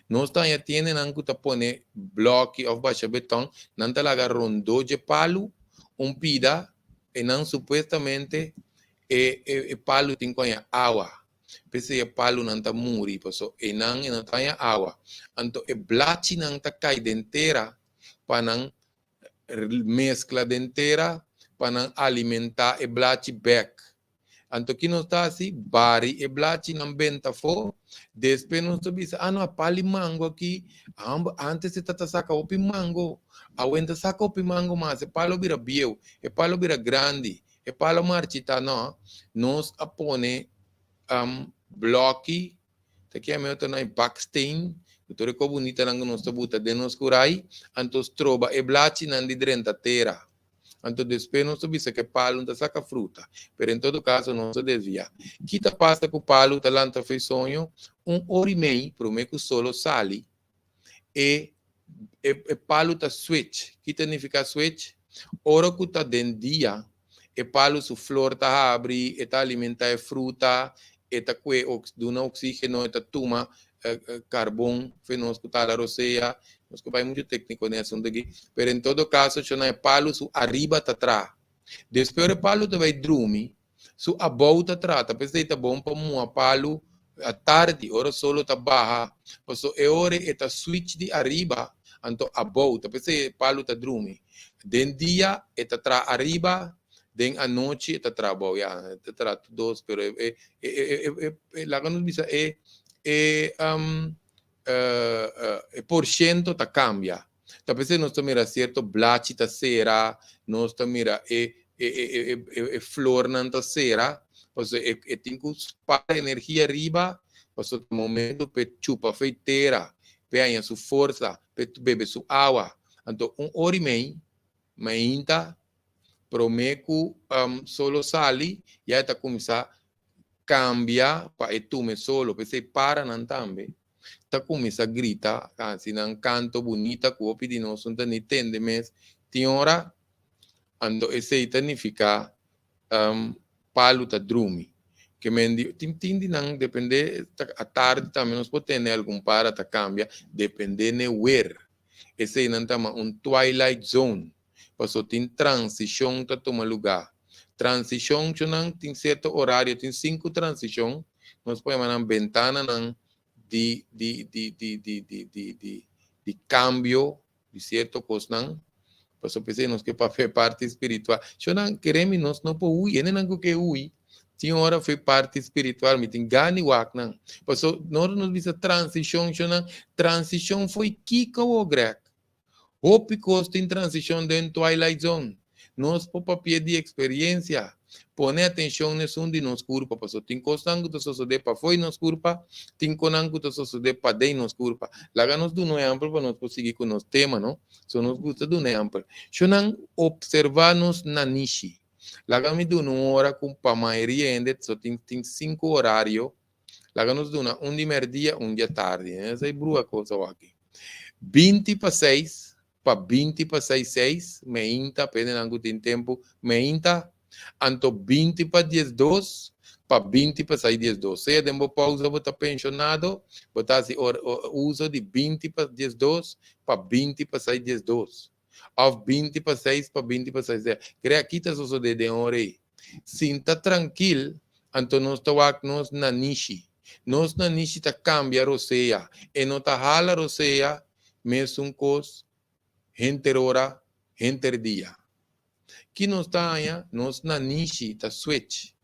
Nos ta haña tiendenan ku ta pone blòki òf basha betòn, nan ta laga rondó dje palu un pida i nan supuestamente e e palu tin ku haña awa. P'esei e palunan ta muri pasobra einan e no ta haña awa. Anto e blachinan ta kai den tera pa nan meskla den tera pa nan alimentá e blachi bèk. Anto ki nos ta hasi? Bari e blachinan benta afó. Despues nos ta bisa, ah no, a pali mango aki, amba antes e ta saka hopi mango, awe no ta saka hopi mango mas, e palo a bira bieu, e palo a bira grandi, e palo a marchitá. No, nos a pone blòki, ta kier mi otro nan e baksteen, ku tur e kos bunitanan ku nos ta buta den nos kurai, anto stroba e blachinan di drenta tera. Anto despues nos ta bisa ku e palu no ta saka fruta. Pero en todo kaso nos ta desviá. Ki ta pasa ku palu ta lanta fo'i soño? Un ora i mei promé ku solo sali, e e palu ta switch. Ki ta nifiká switch? Ora ku ta den dia, e palu su flor ta habri, e ta alimentá e fruta, e ta kue duna oksígeno, e ta tuma karbon fe nos ku ta la rosea, nos ku bai muchu tekniko den e asuntu aki, pero en todo kaso shona e palu su ariba ta traha, despues ora e palu ta bai drumi su abou ta traha, ta p'esei ta bon pa muha palu atardi ora solo ta baha, pasobra e ora e ta switch di ariba. Anto abou, ta p'esei e palu ta drumi. Den dia e ta traha ariba, den anochi e ta traha abou. Ya, e ta traha tur dos, pero e e e e e laga nos bisa e e e porshento ta kambia. Ta p'esei nos ta mira sierto blachi ta sera, nos ta mira e e e e e flornan ta sera, pasobra e e tin ku spar energia riba, pasobra ta momento p'e chupa fei tera, p'e haña su forsa, p'e bebe su awa. Anto un ora i mei mainta promé ku solo sali ya e ta kuminsá kambia pa e tume solo. P'esei paranan tambe ta kuminsá grita, hasi nan kanto bunita ku hopi di nos no ta ni tende mes tin ora. Anto esei ta nifiká palu ta drumi. Ke men di tin tin di nan depende ta atardi tambe nos por tende algun para ta kambia depende n'e wer. Esei nan ta yama un twilight zone paso tin transishon ta tuma lugá. Transishon nan tin sierto orario tin sinku transishon nos por yama nan bentananan di di di di di di di di di kambio di sierto kosnan, pasobra p'esei nos ke papia e parti spiritual. Shownan, kere mi nos no por hui, hendenan ku ke hui, tin ora for e parti spiritual, mi tin gana di wak nan. Pasobra ora nos bisa transishon, shownan, transishon fo'i kiko awor, Greg? Hopi kos tin transishon den Twilight Zone. Nos por papia di eksperiencia. Pone atencion n'esun di nos curpa, pasobra tin cosnan cu ta sosode pafó di nos curpa, tin conan cu ta sosode paden nos curpa. Laga nos duna un ehempel pa nos por sigui cu nos tema, no? So nos gusta duna ehempel. Shonan observa nos nanishi. Laga mi duna un ora cu pa mayoria hende so tin tin cinco horario. Laga nos duna un di merdia, un di atardi. Esey brua cos awaki. 20 pa seis pa 20 pa 6 6 meinta, p'e nan ku tin tempu meinta, anto 20 pa 12 pa 20 pa 6 12. Sea den bo pausa bo ta penshonado, bo ta hasi uso di 20 pa 12 pa 20 pa 6 12 òf 20 pa 6 pa 20 pa 6. Krea kita sosodé den ora ei. Sinta trankil, anto nos ta wak nos nanishi. Nos nanishi ta kambia rosea. E no ta hala rosea mesun kos henter ora, henter dia. Ki nos ta haña? Nos nanishi ta switch.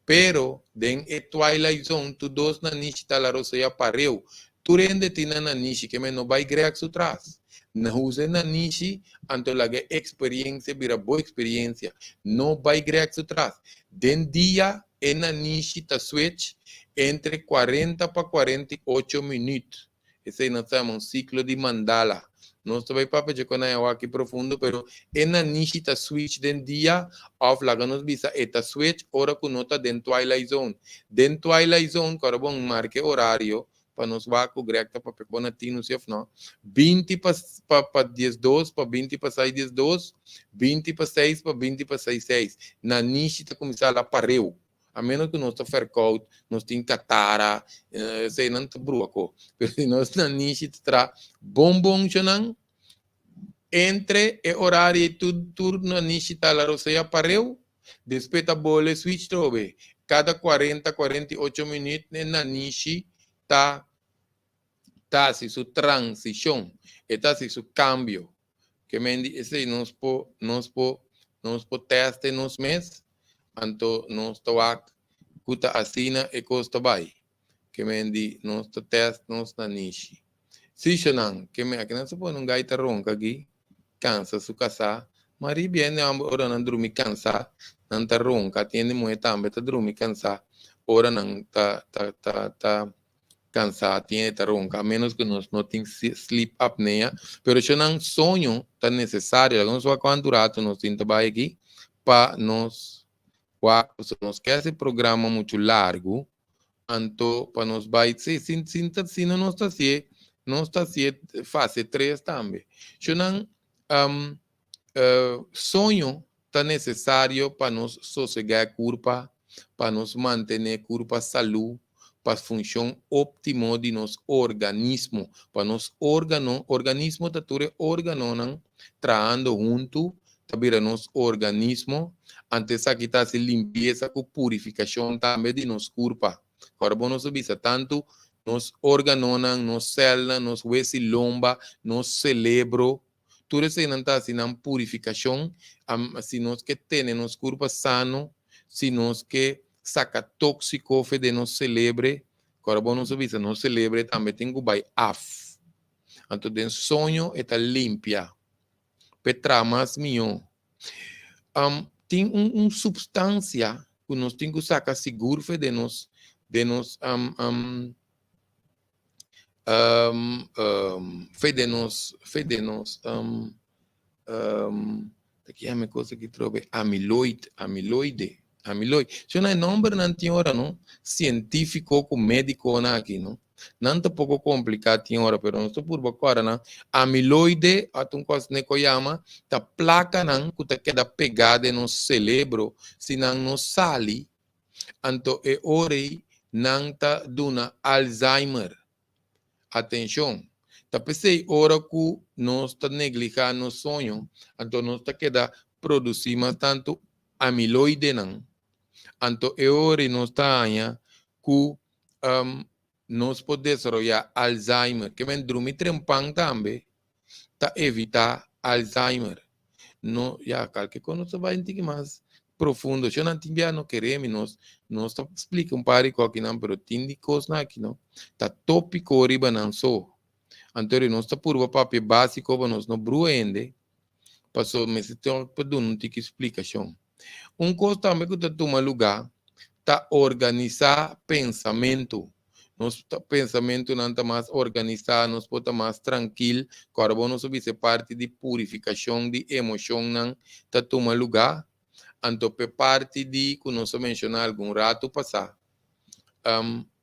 Pero den e twilight zone tur dos nanishi ta la rosea pareu. Tur hende tin nan nanishi, ke men no bai Greg su tras. Na usa e nanishi, anto laga e experiencia bira bo experiencia. No bai Greg su tras. Den dia e nanishi ta switch entre 40 pa 48 minuut. Esei nos ta yama un siklo di mandala. Nos ta bai papia dje kon aña wak profundo, pero e nanishi ta switch den dia òf laga nos bisa e ta switch ora ku no ta den twilight zone. Den twilight zone, ku ora bon marka e orario pa nos wak ku Greg ta papia kon a tinu si òf no, 20 pa pa pa 12 pa 20 pa 6 12, 20 pa 6 pa 20 pa 6 6. Nanishi ta kuminsá la pareu. A menos ku nos ta verkoud, nos tin katara, eseinan ta brua ko. Pero si nos nanishi ta traha bon bon shonan, entre e orario ei tur tur nanishi ta la rosea pareu, despues ta bole switch trobe. Kada 40, 48 minuut e nanishi ta ta hasi su transishon, e ta hasi su kambio. Ke men di esei nos por nos por nos por test den nos mes, anto nos ta wak ku ta asina e kos ta bai. Ke men di nos ta test nos nanishi. Si shonan, ke men aki nan sa pone un gaita ronka aki, kansa su kasá, ma riba hende hòmber ora nan drumi kansá, nan ta ronka, tin hende muhé tambe ta drumi kansá ora nan ta ta ta ta Cansá tin e ta ronca, a menos cu nos no tin sleep apnea, pero sho nan soño ta necesario. Laga nos wak cuantu rato nos tin ta bay aki pa nos wak, pasobra nos ke haci programa mucho largo, anto pa nos bay, si, si, si, si no nos ta hacié, nos ta hacié fase tres tambe. Sho nan soño ta necesario pa nos sosega e curpa, pa nos mantene e curpa salú, pa funcion optimo di nos organismo, pa nos organo, organismo ta tur e organonan trahando huntu ta bira nos organismo, anto esaki ta haci limpieza cu purificacion tambe di nos curpa. Ora bo nos a bisa tantu. Nos órganonan, nos sèlnan, nos wes'i lomba, nos selebro, tur eseinan ta hasi nan purifikashon. Si nos ke tene nos kurpa sano, si nos ke saka tóksiko fe den nos selebre, kòrda bo nos a bisa nos selebre tambe tin ku bai af. Anto den soño e ta limpia p'e traha mas mihó. Tin un supstansia ku nos tin ku saka sigur fe den nos den nos fe den nos fe den nos ta ki yama e kos aki trobe amiloid amiloide amiloid si no e nombernan tin ora no sientifiko ku medikonan aki no. Nan ta poko kompliká tin ora, pero nos ta purba kòrda nan. Amiloide, òf un kos neko yama, ta plakanan ku ta keda pegá den nos selebro. Si nan no sali, anto e ora ei nan ta duna Alzheimer. Atenshon! Ta p'esei ora ku nos ta negligá nos soño, anto nos ta keda produsí mas tantu amiloidenan. Anto e ora ei nos ta haña ku nos por desaroyá Alzheimer. Ke men drumi trempan tambe ta evitá Alzheimer. No, ya, kalke kos nos ta bai un tiki mas profundo. Sho nan tin bia no kere mi, nos, nos ta splika un par di kos akinan, pero tin di kosnan aki no ta tópiko riba nan so. Anto nos ta purba papia básiko pa nos no brua hende, paso mester tin pa duna un tiki splikashon. Un kos tambe ku ta tuma lugá ta organisá pensamentu. Nos pensamentunan ta mas organisá, nos por ta mas trankil. Kòrda bo nos a bisa e parti di purifikashon di emoshonnan ta tuma lugá. Anto p'e parti di ku nos a menshoná algun ratu pasá,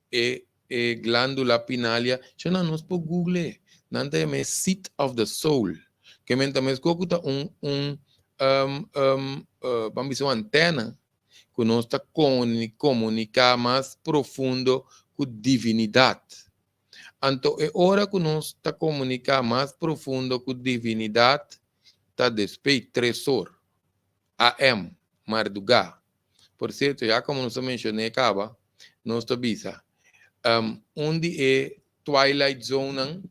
e e glándula pinalia, shona nos por google, nan ta yama e seat of the soul, ke men ta meskos ku ta un un ban bisa un antena ku nos ta komuniká mas profundo ku divinidat. Anto e ora ku nos ta komuniká mas profundo ku divinidat ta despei tres or, AM, mardugá. Por sierto, ya komo nos a menshoné kaba, nos ta bisa, un di e twilight zonenan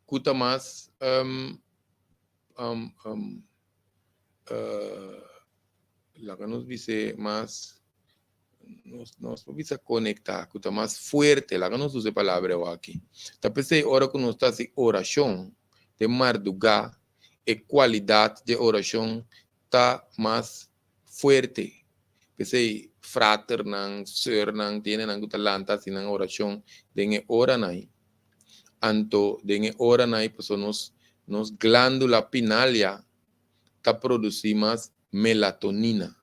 ku ta mas laga nos bis'é mas, nos nos por bisa konektá, ku ta mas fuerte, laga nos usa e palabra awaki. Ta p'esei ora ku nos ta hasi orashon den mardugá, e kualidat dje orashon ta mas fuerte. P'esei fraternan, sùrnan, tin hendenan ku ta lanta hasi nan orashon den e oranan ei. Anto den e oranan ei pasobra nos nos glándula pinalia ta produsí mas melatonina.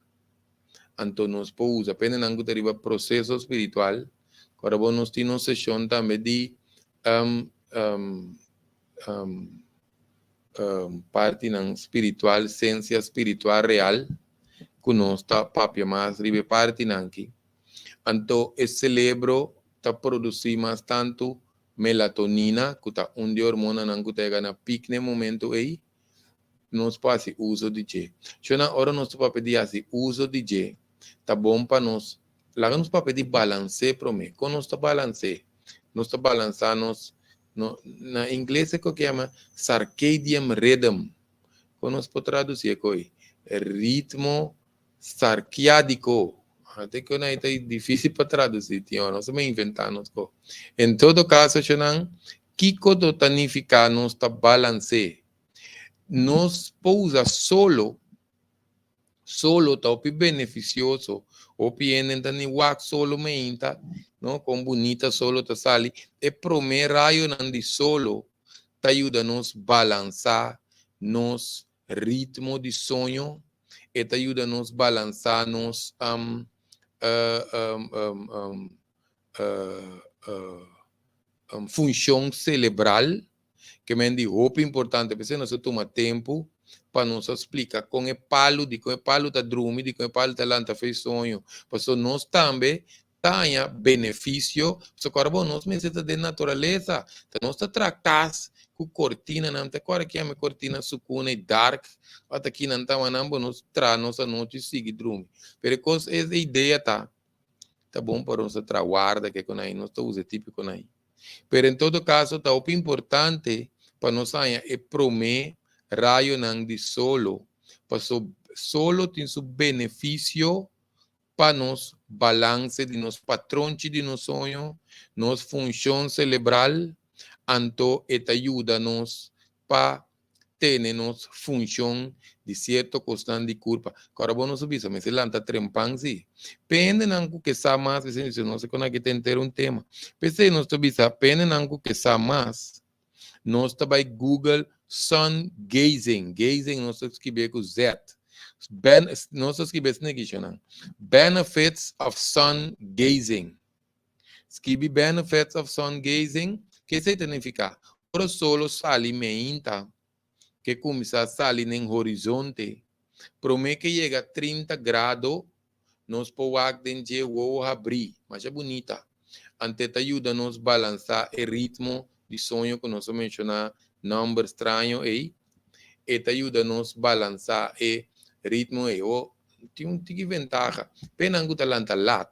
Anto nos por usa pa hendenan ku ta riba proseso spiritual. Ora bo nos tin nos seshon tambe di partinan spiritual, sensia spiritual real, ku nos ta papia mas riba e partinan aki. Anto e selebro ta produsí mas tantu melatonina, ku ta un di e hormonanan ku ta yega na pik na e momentu ei, nos por hasi uso di dje. Shona, ora nos ta papia di hasi uso di dje, ta bon pa nos laga nos papia di balans'é promé. Kon nos ta balans'é? Nos ta balansá nos No, na ingles e ko ke yama circadian rhythm. Kon nos por tradusi e koi? Ritmo sarkiadiko. Ate ku nan ta difisil pa tradusi tin ora. Nos ta inventa nos ko. En todo kaso shonan, kiko do ta nifiká nos ta balans'é? Nos por usa solo. Solo ta hopi beneficioso. Hopi hende ta ni wak solo meinta, no? Kon bunita solo ta sali. E prome rayonan di solo ta yuda nos balansa nos ritmo di soño. E ta yuda nos balansa nos funshon celebral. Ke men di hopi importante, p'esei nos a tuma tempu pa nos a splika kon e palu, dikon e palu ta drumi, dikon e palu ta lanta fe soño. Pasobra nos tambe ta haña benefisio, pasobra kòrda bo, nos mester ta den naturalesa, ta nos ta traha kas ku kortinanan, ta kòrda kiami e kortina sukuna i dark, ota kinan ta wanan bo nos traha nos anochi sigui drumi. Pero e kos es, e idea ta, ta bon pa nos a traha warda ke konai, nos ta usa e tipikonan. Pero en todo kaso ta hopi importante pa nos haña e promé rayonan di solo, paso solo tin su benefisio pa nos balanse di nos patronchi di nos soño, nos funshon selebral, anto e ta yuda nos pa tene nos funshon di sierto kosnan di kurpa. Ku ora bo no su bisa, mester lanta trempan si. P'e hendenan ku ke sa mas, p'esei nos no sa kon aki ta henter un tema. P'esei nos ta bisa, p'e hendenan ku ke sa mas, nos ta bai Google sun gazing, gazing nos ta skibié ku Z. Ben, nos ta skibié esaki kishonan, benefits of sun gazing. Skibi benefits of sun gazing, ke esei ta nifiká? Ora solo sali meinta, ke kuminsá sali den horizonte, promé ke yega 30 grado, nos por wak den dje wowo habrí, masha bunita. Ante ta yuda nos balansá e ritmo di soño ku nos a menshoná nòmber straño ei. E ta yuda nos balansá e ritmo ei. O tin un tiki ventaha. P'enan ku ta lanta lat,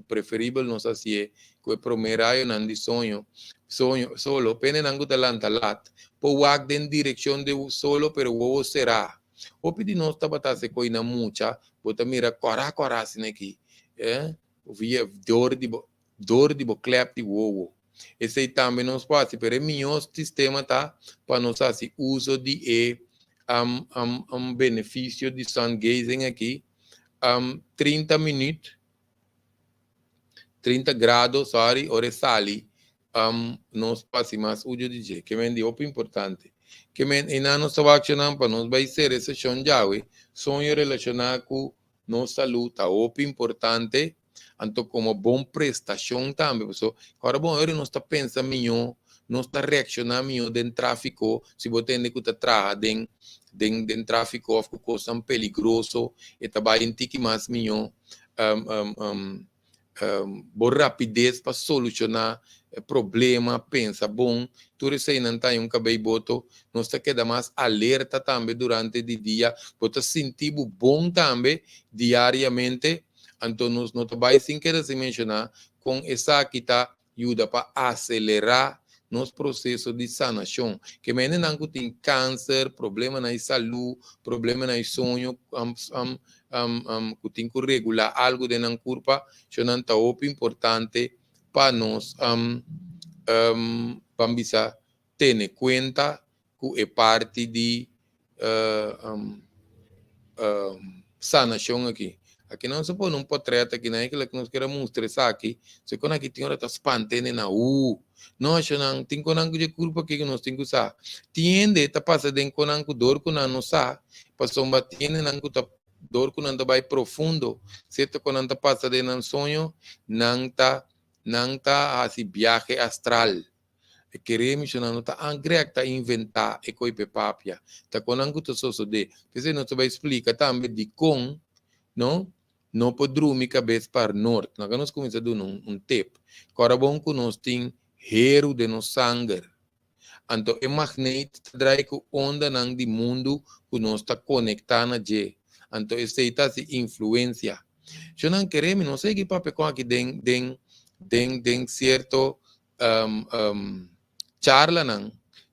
Preferibel nos hasié ku e promé rayonan di soño, soño, solo, penenan ku ta lanta lat, por wak den direkshon di solo pero wowo será. Hopi di nos tabata hasi koi na mucha, bo ta mira kòrá kòrá asina aki, eh, via dor di bo, dor di bo klèp di wowo. Esei tambe nos por hasi, pero e mihó sistema ta pa nos hasi uso di e benefisio di sun gazing aki, 30 minüt, 30 grado, sorry, ora e sali, nos por hasi mas uso di dje. Ke men di hopi importante. Ke men einan nos ta wak nan pa nos bai sera e seshon djawe, soño relashoná ku nos salú ta hopi importante, anto komo bon prestashon tambe. Paso ora bon ora nos ta pensa mihó, nos ta reakshoná mihó den tráfiko, si bo tende ku ta traha den den den tráfiko òf ku kosnan peligroso, e ta bai un tiki mas mihó. Bo rapides pa solushoná problema, pensa bon, tur eseinan ta un kabei boto. Nos ta keda mas alerta tambe durante di dia, bo ta sinti bo bon tambe diariamente. Anto nos no ta bai sin keda sin menshoná kon esaki ta yuda pa aselerá nos proseso di sanashon. Ke mendenan ku tin kanser, problemanan di salú, problemanan di soño, ku tin ku regulá algu den nan kurpa, esnan ta hopi importante pa nos ban bisa tene kuenta ku e parti di sanashon aki. Aki nos a pone un potret aki nan e ku nos kier a mustra esaki, so kon aki tin ora ta spanta hende nan uu. No ashonan tin konan ku dje kurpa aki ku nos tin ku sa. Tin hende ta pasa den konan ku dor ku nan no sa, pasobra tin hendenan ku ta dor ku nan ta bai profundo, sierto ku nan ta pasa den nan soño, nan ta nan ta hasi biahe astral. E kere mishona no ta an Greg ta inventá e koi p'e papia. Ta kon nan ku ta sosodé. P'esei nos ta bai splika tambe dikon no no por drumi kabes par nort. Nan nos kuminsá duna un tip. Kòrda bon ku nos tin heru den nos sanger. Anto e magneet ta drai ku ondanan di mundu ku nos ta konektá na dje. Anto esei ta hasi influensia. Shonnan kere mi no sigui papia kon aki den den den den sierto charlanan,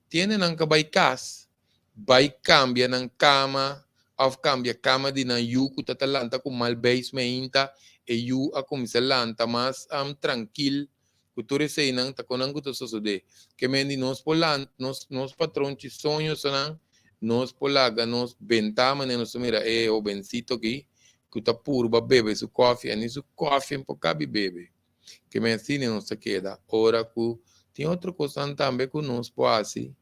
tiene nan ka bai kas, bai kambia nan kama òf kambia kama di nan yu ku ta ta lanta ku mal beis meinta, e yu a kuminsá lanta mas trankil ku tur eseinan ta kon nan ku ta sosodé. Ke men di nos por lanta, nos nos patronchi soñosonan, nos por laga nos benta manera nos ta mira e hobensito aki ku ta purba bebe su kòfi, a ni su kòfi por kabi bebe. Ke men asina nos ta keda ora ku tin otro kosnan tambe ku nos por hasi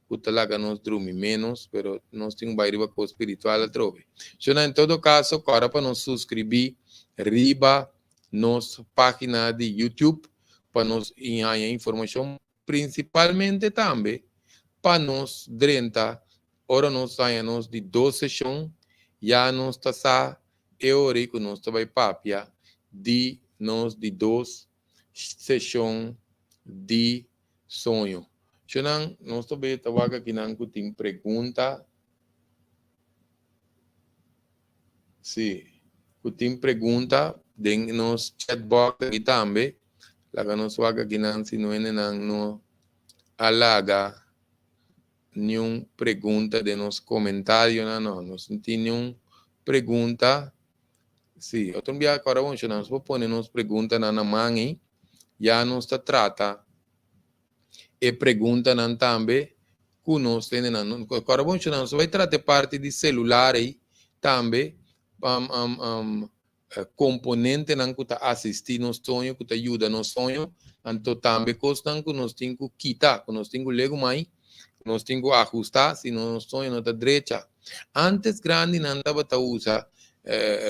ku ta laga nos drumi ménos, pero nos tin ku bai riba kos spiritual atrobe. Shona, en todo kaso, kòrda pa nos suskribí riba nos página di YouTube pa nos haña informashon, prinsipalmente tambe pa nos drenta ora nos haña nos di dos seshon, ya nos ta sa E ora ei ku nos ta bai papia di nos di dos seshon di soño. Shonnan, nos ta bai ta wak akinan ku tin pregunta. Sí, ku tin pregunta den nos chat box aki tambe. Laga nos wak akinan si no hendenan no a laga niun pregunta den nos komentarionan. No, nos no tin niun pregunta. Sí, otro biaha ku ora bon shona nos por pone nos preguntanan na man ei. Ya nos ta trata e preguntanan tambe ku nos hendenan. Ku ora bon shona nos bai trata e parti di selular ei tambe. Komponentenan ku ta asistí nos soño, ku ta yuda nos soño, anto tambe kosnan ku nos tin ku kita, ku nos tin ku legumai, ku nos tin ku ahustá, si no nos soño no ta drecha. Ántes grandinan tabata usa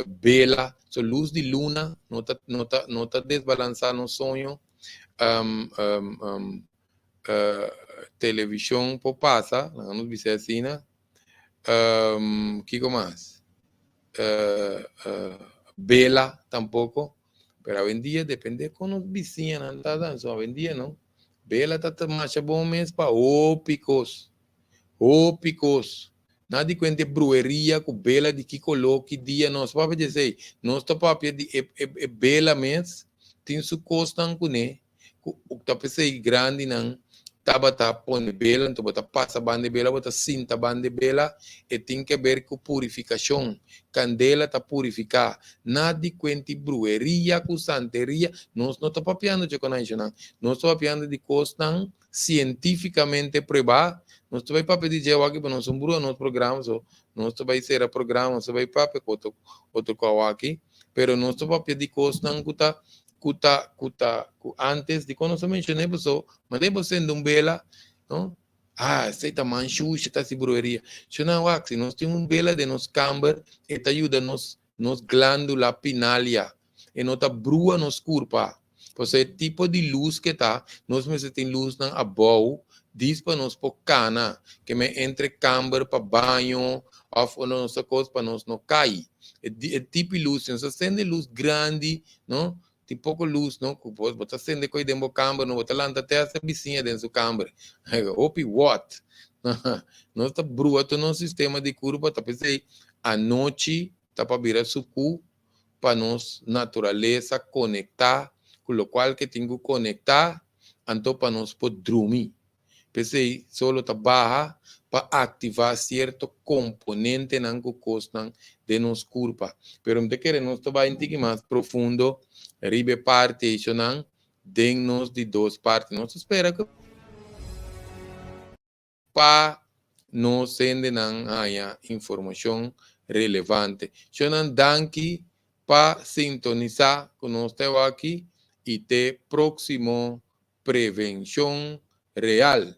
bela, so lus di luna no ta no ta no ta desbalansá nos soño, televishon por pasa, laga nos bisa asina. Kiko mas? Bela tampoco. Pero awendia depende con nos bisiñanan ta dan. So awendia no. Bela ta masha bon mes pa hopi cos. Hopi cos. Na di cuenta e brueria cu bela di ki color, ki dia. Nos papia di esey. Nos ta papia di e, e, e bela mes tin su cosnan cune. Ku ta p'esei grandinan tabata pone bela, anto bo ta pasa banda e bela, bo ta sinta banda e bela, e tin ke ber ku purifikashon. Kandela ta purifiká. Na di kuenti brueria ku santeria, nos no ta papiando dje konaishonan. Nos ta papiando di kosnan sientífikamente pruebá. Nos ta bai papia di dje awaki, pa nos un brua nos programa, so nos ta bai sera programa, nos ta bai papia ku otro otro ku awaki, pero nos ta papia di kosnan ku ta ku ta ku ta ku antes di kon nos a menshoné paso mane bo sende un bela no ah esei ta man shushi ta hasi brueria shona wak si nos tin un bela den nos kamber e ta yuda nos nos glandula pinalia e no ta brua nos kurpa paso e tipo di lus ke ta nos mester tin lusnan abou dis pa nos por kana ke men entre kamber pa baño òf unda nos ta kos pa nos no kai e e tipo lus si nos ta sende lus grandi no? Tin poko lus, no? Ku bo, bo ta sende koi den bo kamber, no? Bo ta lanta te hasta bisiña den su kamber. Hopi watt. Nos ta brua tur nos sistema di kurpa, ta p'esei anochi ta pa bira sukú pa nos naturalesa konektá ku lokual ke tin ku konektá, anto pa nos por drumi. P'esei solo ta baha pa aktivá sierto komponentenan ku kosnan den nos kurpa. Pero mi ta kere nos ta bai un tiki mas profundo riba e parti eishonan den nos di dos parti. Nos ta spera ku pa nos hendenan haña informashon relevante. Shonan danki pa sintonisá ku nos te awaki i te próksimo Prevenshon real.